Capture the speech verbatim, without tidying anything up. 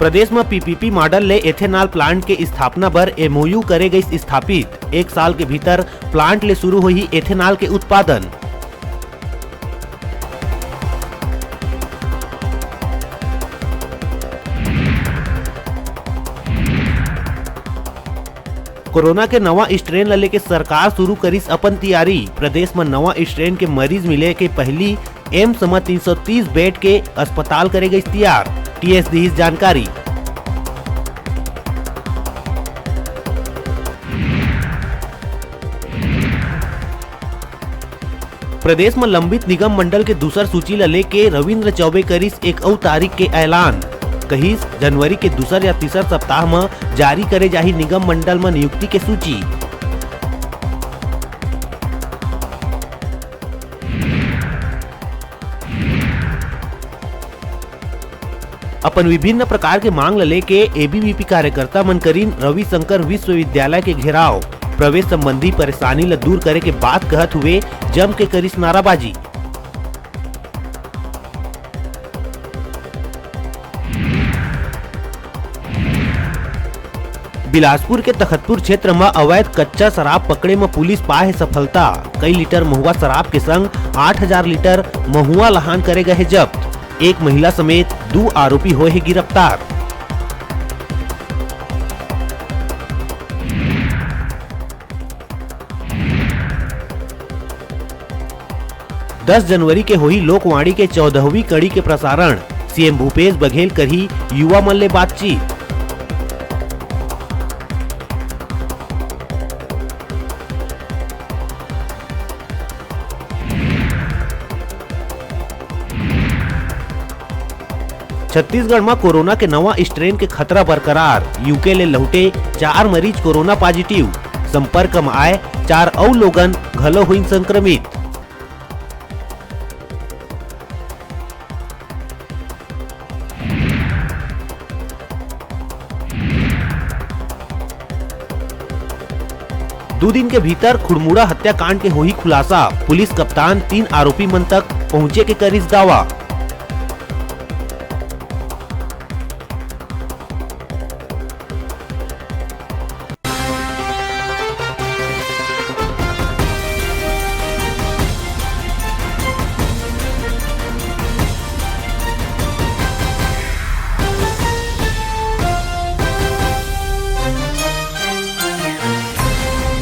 प्रदेश म PPP model ले एथेनॉल प्लांट के स्थापना बर एमओयू करे गइस स्थापित। एक साल के भीतर प्लांट ले शुरू होही एथेनॉल के उत्पादन। कोरोना के नवा स्ट्रेन ल लेके सरकार शुरू करिस अपन तियारी। प्रदेश म नवा स्ट्रेन के मरीज मिले के पहिली एम्स म तीन सौ तीस बेड के अस्पताल करे गइस तियार, टीएस दिहिस जानकारी। प्रदेश म लंबित निगम मंडल के दूसर सूची ल लेके रविंद्र चौबे करिस एक अउ तारीख के ऐलान। कहिस, जनवरी के दूसर या तीसर सप्ताह म जारी करे जाही निगम मंडल म नियुक्ति के सूची। अपन विभिन्न प्रकार के मांग ल लेके एबीवीपी कार्यकर्ता मन करिन रविशंकर विश्वविद्यालय के घेराव। प्रवेश संबंधी परेशानी ल दूर करे के बात कहत हुए जम के करिस नाराबाजी। बिलासपुर के तखतपुर क्षेत्र म अवैध कच्चा शराब पकड़े म पुलिस पाए हे सफलता। कई लीटर महुआ शराब के संग आठ हजार लीटर महुआ लहान करे गए हे जब्त। एक महिला समेत दू आरोपी होए हे गिरफ्तार। दस जनवरी के होही लोकवाणी के चौदहवीं कड़ी के प्रसारण। सीएम भूपेश बघेल करही युवा मन ले बातचीत। छत्तीसगढ़ म कोरोना के नवा स्ट्रेन के खतरा बरकरार। यूके ले लहुटे चार मरीज कोरोना पॉजिटिव। संपर्क म आए चार अउ लोगन घलो होइन संक्रमित। दू दिन के भीतर खुड़मुड़ा हत्याकांड के होही खुलासा। पुलिस कप्तान तीन आरोपी मन तक पहुंचे के करिस दावा।